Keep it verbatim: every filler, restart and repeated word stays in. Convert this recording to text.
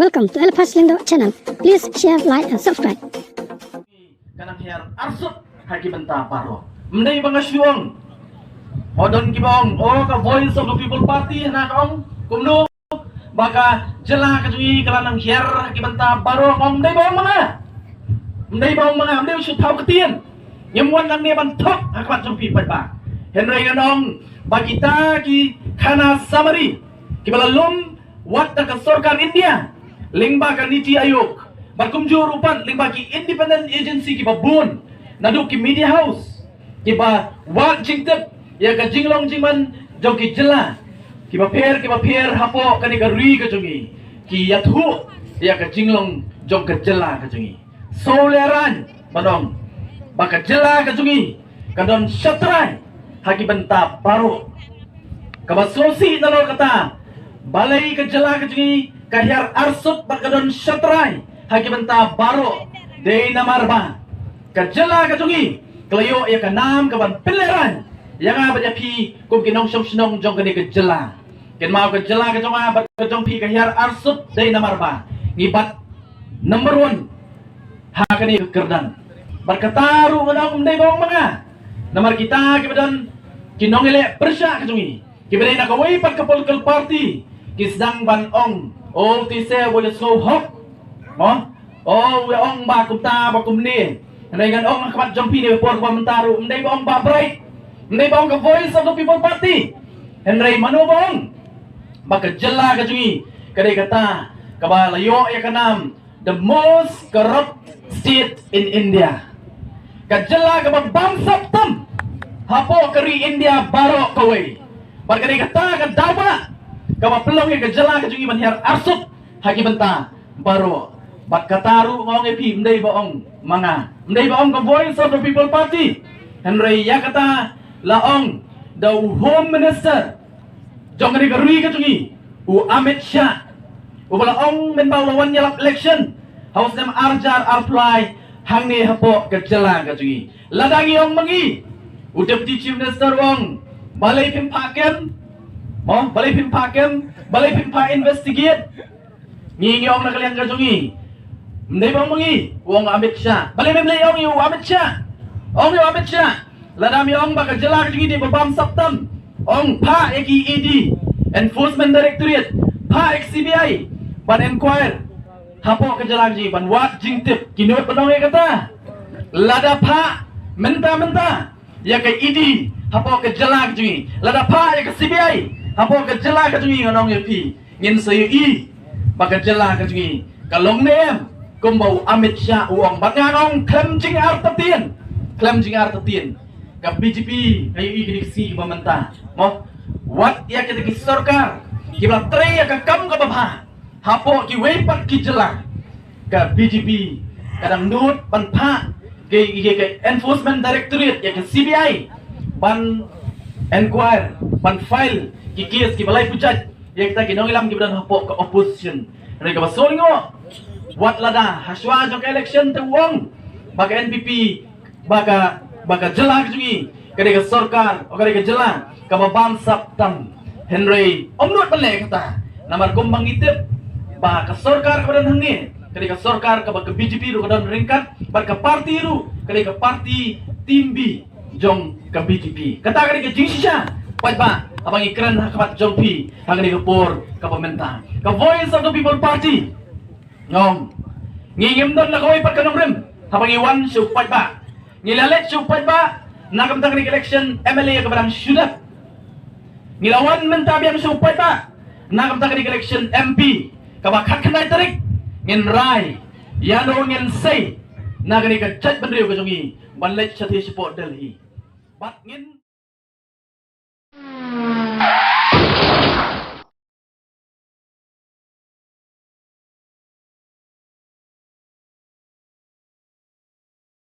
Welcome to Elphas Lyngdoh channel. Please share, like and subscribe. Ka nang hiar arsut ha ki bynta baroh. Ym dei ba nga shu ong. O don ki ba ong, o ka Voice of the People Party, na ka ong kumno ba ka jylla ka jong ngi ka la nang hiar ha ki bynta baroh. Ym dei ba ong ma nga. Ym dei ba ong ma nga, ym dei ba shu thaw ktien. Ngim wan nangne ban thok ha khmat jong phi paidbah. Hynrei ngan ong ba kita ki khana samari ki ba la lum wat da ka sorkar India lyngba ka NITI Aayog, bad kumjuh ruh pat lyngba ki independent agency ki ba bun, naduh ki media house ki ba wad jingtip ïa ka jinglong jingman jong ki jylla ki ba pher ki ba pher hapoh kane ka ri ka jong ngi, ki ïathuh ïa ka jinglong jong ka jylla ka jong ngi. Sngewlehraiñ ban ong ba ka jylla ka jong ngi ka don shatrai ha ki bynta baroh. Kaba sngewsih nalor kata, balei ka jylla ka jong ngi ka hiar arsut bad ka don shatrai ha ki bynta baroh? Dei namar ba ka jylla ka jong ngi ka la ïoh ïa ka nam ka ban pynlehraiñ ïa nga bad ïa phi kum ki nongshong shnong jong kane ka jylla. Kynmaw, ka jylla ka jong nga bad ka jong phi ka hiar arsut dei namar ba ngi bat number one ha kane ka kyrdan. Bad kata ruh ngan ong ym dei ba ong ma nga. Namar kita ki ba don ki nongïaleh pyrshah ka jong ngi, ki ba dei na kawei pat ka political party, ki sdang ban ong, o, te se u ba ïa sngewhok. Mo? O, u ong ba kumta ba kumne. Hynrei ngan ong ha khmat jong phi ne por ba mynta ruh, ym dei ba ong Bah Bright, ym dei ba ong ka Voice of the People Party. Hynrei mano ba ong ba ka jylla ka jong ngi ka dei kata kaba la ïoh ïa ka nam the most corrupt state in India. Ka jylla kaba bamsap tam hapoh ka ri India baroh kawei. Bad ka dei kata ka daw ba kaba pynlong ïa ka jylla ka jong ngi ban hiar arsut ha ki bynta baroh. Bad kata ruh nga ong ïa phi, ym dei ba ong ma nga, ym dei ba ong ka Voice of the People Party. Hynrei ïa kata la ong da u Home Minister jong kane ka ri ka jong ngi, u Amit Shah, u ba la ong mynba u la wan ïalap election ha u snem ar hajar arphew lai hangne hapoh ka jylla ka jong ngi. Lada ngi ong ma ngi, u Deputy Chief Minister u ong, balei phim phah kem? Mo, balei phim phah kem? Balei phim phah investigate? Ngi ngi ong na ka liang ka jong ngi, ym dei ba ong ma ngi, u ong Amit Shah. Balei mem leh ong ïa u Amit Shah? Ong ïa u Amit Shah, lada me ong ba ka jylla ka jong ngi dei ba bamsap tam, ong phah ïa ki E D, Enforcement Directorate, phah ïa ki C B I ban inquire hapoh ka jylla ka jong ngi, ban wad jingtip. Ki nud ban ong ïa kata. Lada phah mynta mynta ïa ka E D hapoh ka jylla ka jong ngi, lada phah ïa ka C B I hapoh ka jylla ka jong ngi, ngan ong ïa phi, ngin sa ïohi ba ka jylla ka jong ngi ka long ne em kumba u Amit Shah u ong. Bad nga ong khlem jingartatien, khlem jingartatien, ka B J P, nga ïohi kine ki sngi kiba mynta, mo, wat ïa kita ki sorkar kiba la trei ïa ka kam kaba bha hapoh kiwei pat ki jylla, ka B J P ka dang nud ban phah ïa ki, ïa ka Enforcement Directorate, ïa ka C B I ban inquire, ban file ki case kiba lai pujat ïa kita ki nongïalam kiba don hapoh ka opposition. Hynrei kaba sngewlyngngoh, wat lada ha shuwa jong ka election te u ong ba ka N P P, ba ka, ba ka jylla ka jong ngi ka dei ka sorkar, o, ka dei ka jylla kaba bamsap tam. Hynrei ym nud ban leh kata, namar kumba ngi tip ba ka sorkar kaba don hangne ka dei ka sorkar kaba ka B J P ruh ka don ryngkat, bad ka party ruh ka dei ka party team B jong ka B J P. Kata ka dei ka jingshisha paidbah haba ngi kren ha khmat jong phi ha kane ka por kaba mynta. Ka Voice of the People Party, nga ong, ngi ngim don la kawei pat ka nongrim haba ngi wan sha u paidbah. Ngi la leit sha u paidbah na ka bynta kane ka election M L A kaba dang shu dep. Ngi la wan mynta biang sha u paidbah na ka bynta kane ka election M P kaba khatkhyndai tarik. Ngin rai ïano ngin sei na kane ka jaitbynriew ka jong ngi ban leit shathie shapoh Delhi. Bad ngin